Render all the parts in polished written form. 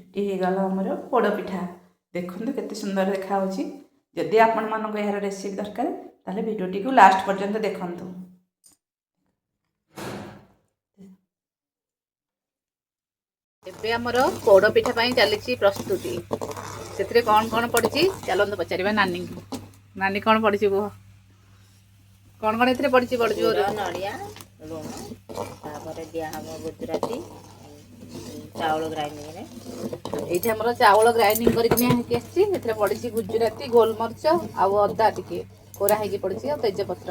Ready ହେଇଗଲା ଆମର ପୋଡ଼ପିଠା। ଦେଖନ୍ତୁ, କେତେ ସୁନ୍ଦର ଦେଖାହେଉଛି। ଯଦି ଆପଣମାନଙ୍କୁ ଏହାର ରେସିପି ଦରକାର, ତାହେଲେ ଭିଡ଼ିଓଟିକୁ ଲାଷ୍ଟ ପର୍ଯ୍ୟନ୍ତ ଦେଖନ୍ତୁ। ଏବେ ଆମର ପୋଡ଼ ପିଠା ପାଇଁ ଚାଲିଛି ପ୍ରସ୍ତୁତି। ସେଥିରେ କ'ଣ କ'ଣ ପଡ଼ିଛି, ଚାଲନ୍ତୁ ପଚାରିବା ନାନୀଙ୍କୁ। ନାନୀ, କ'ଣ ପଡ଼ିଛି କୁହ? କ'ଣ କ'ଣ ଏଥିରେ ପଡ଼ିଛି ବଡ଼ ଗୁଡ଼, ଜୋର? ନଡ଼ିଆ, ଲୁଣ, ତାପରେ ଦିଆହବ ଗୁଜୁରାତି, ଚାଉଳ ଗ୍ରାଇଣ୍ଡିଂରେ। ଏଇଠି ଆମର ଚାଉଳ ଗ୍ରାଇଣ୍ଡିଂ କରିକି ନିଆ ହେଇକି ଆସିଛି। ଏଥିରେ ପଡ଼ିଛି ଗୁଜୁରାତି, ଗୋଲମରିଚ ଆଉ ଅଦା ଟିକେ କୋରା ହେଇକି ପଡ଼ିଛି ଆଉ ତେଜପତ୍ର।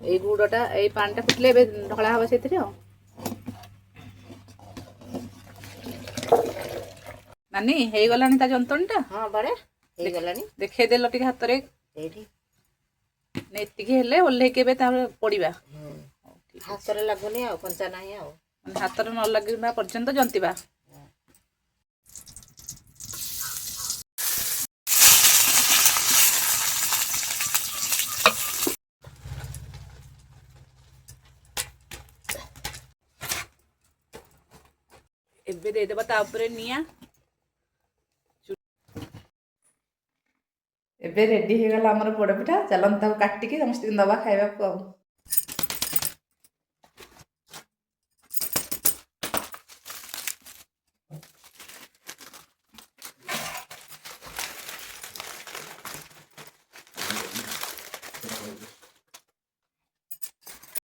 ଏଇ ଗୁଡ଼ଟା, ଏଇ ପାଣିଟା ଫୁଟିଲେ ଏବେ ଢଳା ହବ ସେଥିରେ। ଆଉ ନାନୀ, ହେଇଗଲାଣି ତା ଯନ୍ତଣୀଟା? ହଁ, ବଡ଼େ ହେଇଗଲାଣି। ଦେଖେଇଦେଲ ଟିକେ ହାତରେ। ଏଇଠି। ଏତିକି ହେଲେ ଓହ୍ଲେଇକି ଏବେ ତାପରେ ପୋଡ଼ିବା। ହାତରେ ଲାଗୁନି ଆଉ, କଞ୍ଚା ନାହିଁ ଆଉ। ମାନେ ହାତରେ ନ ଲାଗିବା ପର୍ଯ୍ୟନ୍ତ ଜନ୍ତିବା। ଏବେ ଦେଇଦେବା ତା ଉପରେ ନିଆଁ। ଏବେ ରେଡି ହେଇଗଲା ଆମର ପୋଡ଼ପିଠା। ଚାଲନ୍ତୁ, ତାକୁ କାଟିକି ସମସ୍ତଙ୍କୁ ଦବା ଖାଇବାକୁ। ଆଉ